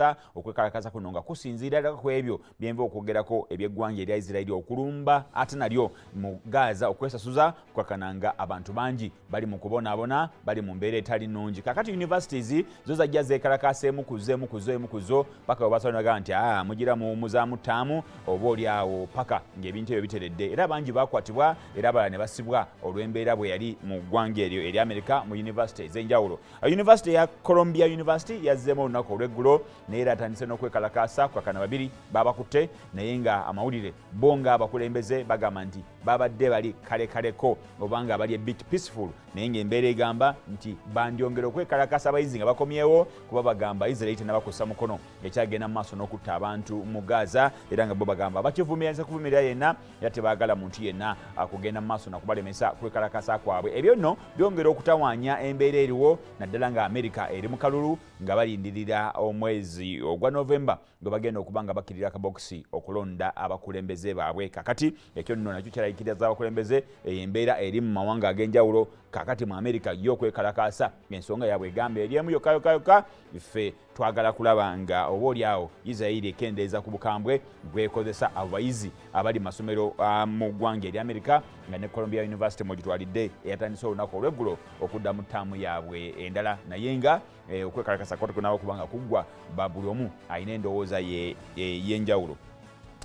okwekalakasa. Okwekalakasa kuno nga kusinziira ddala ku ebyo byenva okwogerako eby'eggwanga erya Isiraeri okulumba ate nalyo mu Gaza okwesasuza, kukakana nga abantu bangi bali mu kubonaabona, bali mu mbeera etali nnungi. Kakati universities zo zajja zeekalakaasa emu ku zo, emu ku zo, emu ku zo, paka we basalaga nti aa mugira muwummuzaamu ttaamu oba oli awo paka ng'ebintu ebyo biteredde. Era bangi bakwatibwa era abalala ne basibwa olw'embeera bwe yali mu ggwanga eryo erya Amerika mu university ez'enjawulo. University ya Columbia University yazzeemu olunaku olw'eggulo, naye era atandise n'okwekalakaasa. Kukakana babiri babakutte, naye nga amawulire bo nga abakulembeze bagamba nti babadde bali kalekaleko oba nga bali a bit peaceful, naye ng'embeera egamba nti bandyongera okwekalakasa abayizi nga bakomyewo, kuba bagamba Israeli tenabakussa mukono, ekyagenda mu maaso n'okutta abantu mu Gaza. Era nga bo bagamba bakivumirira kuvumirira yenna, era tebaagala muntu yenna kugenda mu maaso nakubalemesa kwekalakasa kwabwe. Ebyo nno byongera okutawaanya embeera eriwo, naddala nga Amerika eri mu kalulu nga balindirira omwezi ogwa Novemba nga bagenda okuba nga bakkirira akabokisi okulonda abakulembeze baabwe. Kakati ekyo nno nakyo kyeraliikiriza abakulembeze, embeera eri mu mawanga ag'enjawulo. Kakati mu Amerika yo okwekalakaasa, ensonga yaabwe egamba eri emu yokka yokka yokka: ffe twagala kulaba nga oba oli awo Isirairi ekendeeza ku bukambwe bwekozesa abo bayizi abali mu masomero mu ggwanga eri Amerika, nga ne Columbia University mwegitwalidde, eyatandise olunaku olweggulo okudda mu ttaamu yaabwe endala. Naye nga okwekalakasa kwatukunaba okuba nga kuggwa, buli omu alina endowooza ye ey'enjawulo.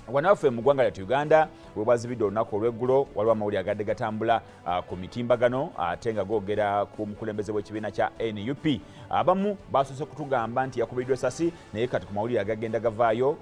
Wanaffe mu ggwanga lyattu Uganda we bwazibidde olunaku olweggulo, waliwo amawulire agadde gatambula ku mitimbagano ate nga googera ku mukulembeze w'ekibiina kya NUP. Abamu basoose kutugamba nti yakubiddwa esasi, naye kati ku mawulire agagenda gavaayo.